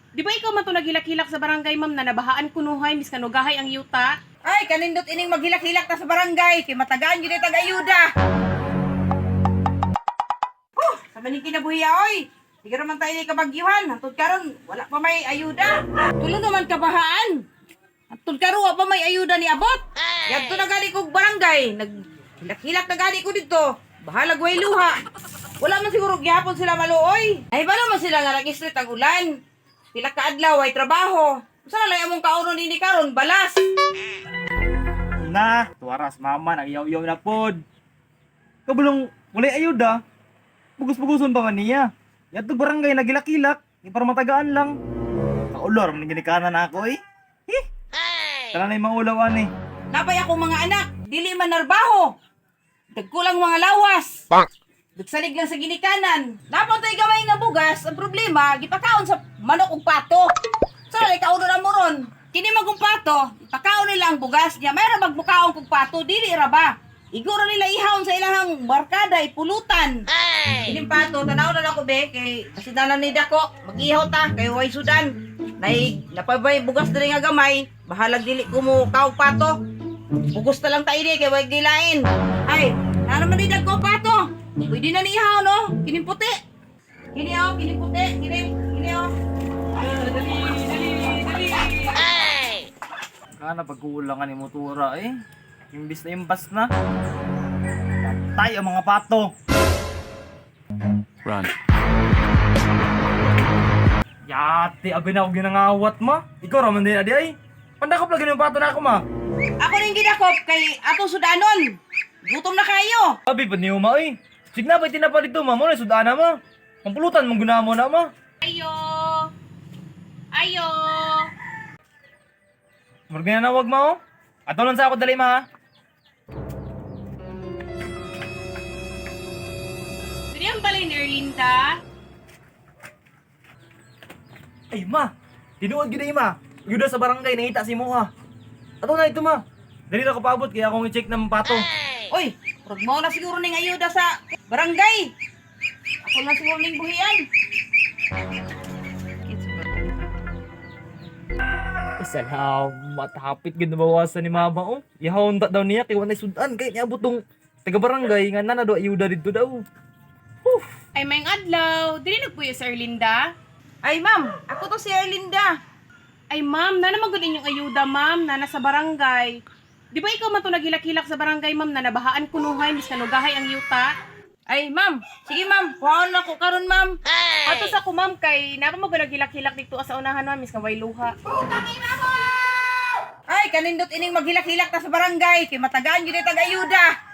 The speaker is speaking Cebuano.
Di ba ikaw man to naghilak-hilak sa barangay, ma'am, na nabahaan kunuhay, mis kanugahay ang yuta? Ay, kanindot ining maghilak-hilak ta sa barangay kay matagaan gyud tag ayuda. Huh, sa maning kinabuhi oy. Di ka naman tayo ni kabagyuhan. Hantod karon wala pa may ayuda. Tulo naman kabahaan. Hantod karon wa pa may ayuda ni abot. Yadto na gani kog barangay, nag hilak-hilak na gani ko dito. Bahalag way luha. Wala man siguro gihapon sila maluoy. Ay balo man sila nga nag-street ang ulan. Pila ka adlaw ay trabaho. Usa na lang among kaunon nini karon balas. Na, tuwaras mama, nagyaw-yaw na pod. Kabulong, walay ayuda. Pugos-pugoson pa man niya. Yadto barangay nagilak-ilak, di para matagaan lang. Kaulor, man ginikanan na ako eh. Eh! Tara na yung mga ulaw ani. Napay akong mga anak, dili man narbaho. Dagkulang mga lawas. Dagsalig lang sa ginikanan. Napon tay gamay nga bugas, ang problema gipakaon sa manok ug pato. Sa so, kauno na mo ron. Kini magong pato, ipakaon nila ang bugas niya. Mayroon magbukaon kog pato, dili ra ba? Iguro nila ihawon sa ilahang barkada, ipulutan. Kining pato, tanaw na lang ko be, kay kasi na ni dako, mag-ihaw ta, kay way sudan. Nay, napabay bugas diri nga gamay, bahalag dili ko mo kaog pato. Bugos na lang tayo di, kay way gilain. Ay, na naman ni dako pato. Pwede na ni ihaw no, kining puti. Kini oh, kining puti, kini, kini oh. Dali, dali, dali. Kana pagkulangan ni motora eh. Imbis na imbas na. Patay ang mga pato. Run. Yati, abi na ako ginangawat ma. Ikaw raman din adi ay. Pandakop lagi ng pato na ako ma. Ako ning gidakop kay atong sudanon. Gutom na kayo. Abi pa niyo ma eh. Sige na ba tinapa dito ma, mo na sudana ma. Pampulutan mong gunamo na ma. Ayo! Ayo! Murag na nawag ma oh. Ato lang sa ako dali ma ha. Dili ang balay ni Erlinda? Ay ma, tinuod gyud ay ma. Yuda sa barangay nangita si Moha. Ato na ito ma. Dali na ko paabot kaya akong i-check ng pato. Uy, murag mao na siguro ning ayuda sa barangay. Ako lang siguro ning buhian. Salamat, hapit gyud nabawasan ni mama oh. Ihawon ta daw niya kay walay sudan kay niabot tong taga barangay nga nana daw ayuda didto daw. Huh. Ay, may adlaw. Dili nagpuyo sa Erlinda? Ay, ma'am, ako to si Erlinda. Ay, ma'am, na naman gud inyong ayuda, ma'am, na nasa barangay. Di ba ikaw man to naghilak-hilak sa barangay, ma'am, na nabahaan kunuhay, mis kanugahay ang yuta? Ay, ma'am, sige ma'am, kuhaon na ko karon, ma'am. Ato sa ko, ma'am, kay napa mo naghilak-hilak dito sa unahan, ma'am, mis kaway luha. Ay, kanindot ining maghilak-hilak ta sa barangay kay matagaan gyud tag ayuda.